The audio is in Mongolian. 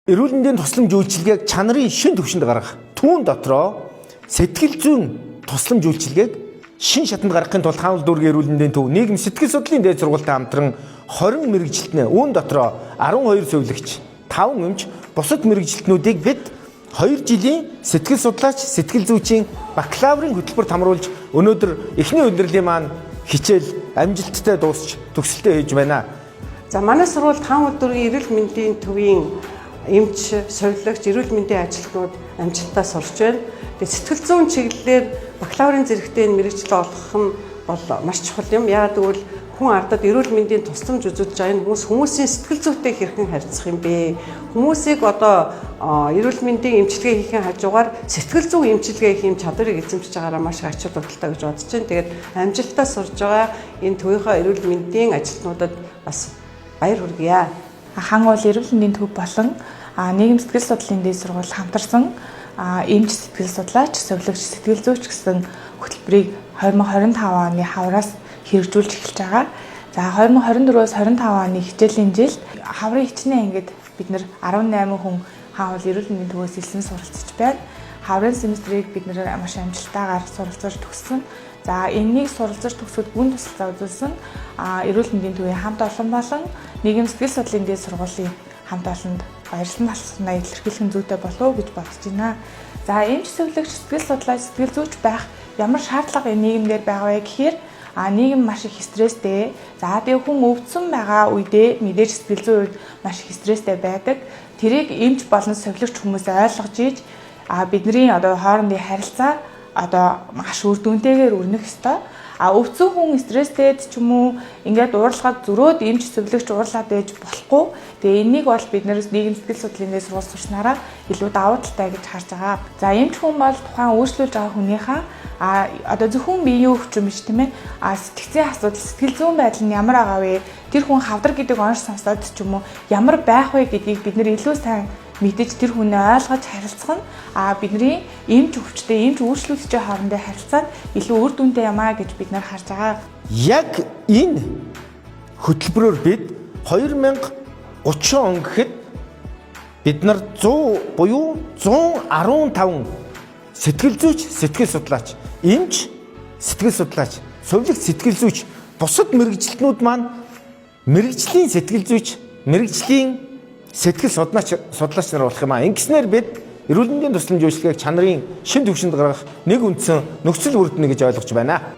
Эрүүл мэндийн тусламж үйлчилгээг чанарын шин түвшинд гаргах. Түүн дотроо сэтгэл зүйн тусламж үйлчилгээг шин шатанд гаргахын тулд Хаан Уул дүүргийн эрүүл мэндийн төв нийгэм сэтгэл судлалын дээд сургуультай хамтран 20 мэргэжилтнээ үүн дотроо 12 сувилагч, 5 эмч, бусад мэргэжилтнүүдийг бид 2 жилийн сэтгэл судлаач, сэтгэл зүйчийн бакалаврын хөтөлбөрт хамруулж өнөөдөр эхний өндөрлөлийн маань хичээл амжилттай дуусч төгсөлтөө хийж байна. За, манай сургуульд Хаан Уул дүүргийн эрүүл мэндийн төвийн эмч, сувилагч, эрүүл мэндийн ажилтнууд амжилттай сурч байна. Тэгээ сэтгэл зүйн чиглэлээр бакалаврын зэрэгтэй энэ мэргэжил олгох нь бол маш чухал юм. Яагаад гэвэл хүн ардад эрүүл мэндийн тусламж үзүүлж байгаа энэ хүмүүс хүмүүсийн сэтгэл зүйтэй хэрхэн харьцах юм бэ? Хүмүүсийг одоо эрүүл мэндийн эмчилгээ хийхин хажуугаар сэтгэл зүйн эмчилгээ хийх юм чадварыг эзэмшиж байгаараа маш их ач холбогдолтой гэж бодож байна. Тэгээд амжилттай сурж байгаа энэ төвийнхөө эрүүл мэндийн ажилтнуудад бас баяр хүргье. Хаан уул эрүүл мэндийн төв болон нийгэм сэтгэл судлалын дээд сургууль хамтарсан эмч, сэтгэл судлаач, сувилагч, сэтгэл зүйч гэсэн хөтөлбөрийг 2025 оны хавраас хэрэгжүүлж эхэлж байгаа. За, 2024-өөс 25 оны хичээлийн жилд хаврын хичнээн ангид бид нар 18 хүн Хаан уул эрүүл мэндийн төвөөс элсэн суралцж байна. Хаврын семестрийг бид нар маш амжилттайгаар суралцаж төгссөн. За, энэнийг суралцаж төгсөхөд гүн тусалцаа үзүүлсэн эрүүл мэндийн төвийн хамт олон болон нийгэм сэтгэл судлалын дээд сургуулийн хамт олонд баярлан талархлаа илэрхийлэх нь зүйтэй болов уу гэж бодож байна. За, эмч, сувилагч, сэтгэл судлаач, сэтгэл зүйч байх ямар шаардлага энэ нийгэмдэр байгаа вэ гэхээр нийгэм маш их стресстэй. За, тэгээ хүн өвдсөн байгаа үедээ мэдээж сэтгэл зүйн үед маш их стресстэй байдаг. Тэрийг эмч болон сувилагч хүмүүс ойлгож иж бидний одоо хоорондын харилцаа одоо маш үр дүнтэйгээр өрнөх ёстой. А өвдсөн хүн стресстэй ч юм уу ингээд уурлахад зөрөөд эмч, сувилагч уурлаад байж болохгүй. Тэгээ энийг бол бид нар нийгэм сэтгэл судлалын дээд сургууль сурснараа илүү давуу талтай гэж харж байгаа. За, эмч хүн бол тухайн үйлчлүүлж байгаа хүнийхээ одоо зөвхөн биеийн өвчин биш, тийм ээ. Сэтгцийн асуудал, сэтгэл зүйн байдал нь ямар байгаа вэ? Тэр хүн хавдар гэдэг онш сонсоод ч юм уу ямар байх вэ гэдгийг бид нар илүү сайн мэдэж, тэр хүнээ ойлгож харилцах нь бидний эмч өвчтэй, эмч үйлчлүүлэгчийн хоорондын харилцаанд илүү үр дүнтэй юм а гэж бид нар харж байгаа. Яг энэ хөтөлбөрөөр бид 2030 он гэхэд бид нар 100 буюу 115 сэтгэл зүйч, сэтгэл судлаач, эмч, сэтгэл судлаач, сувилагч, сэтгэл зүйч, бусад мэргэжилтнүүд маань мэргэжлийн сэтгэл зүйч, мэргэжлийн сэтгэл судлаач нар болох юм аа. Ингэснээр бид эрүүл мэндийн тусламж үйлчилгээг чанарын шин түвшинд гаргах нэг үндсэн нөхцөл бүрдэнэ гэж ойлгож байна.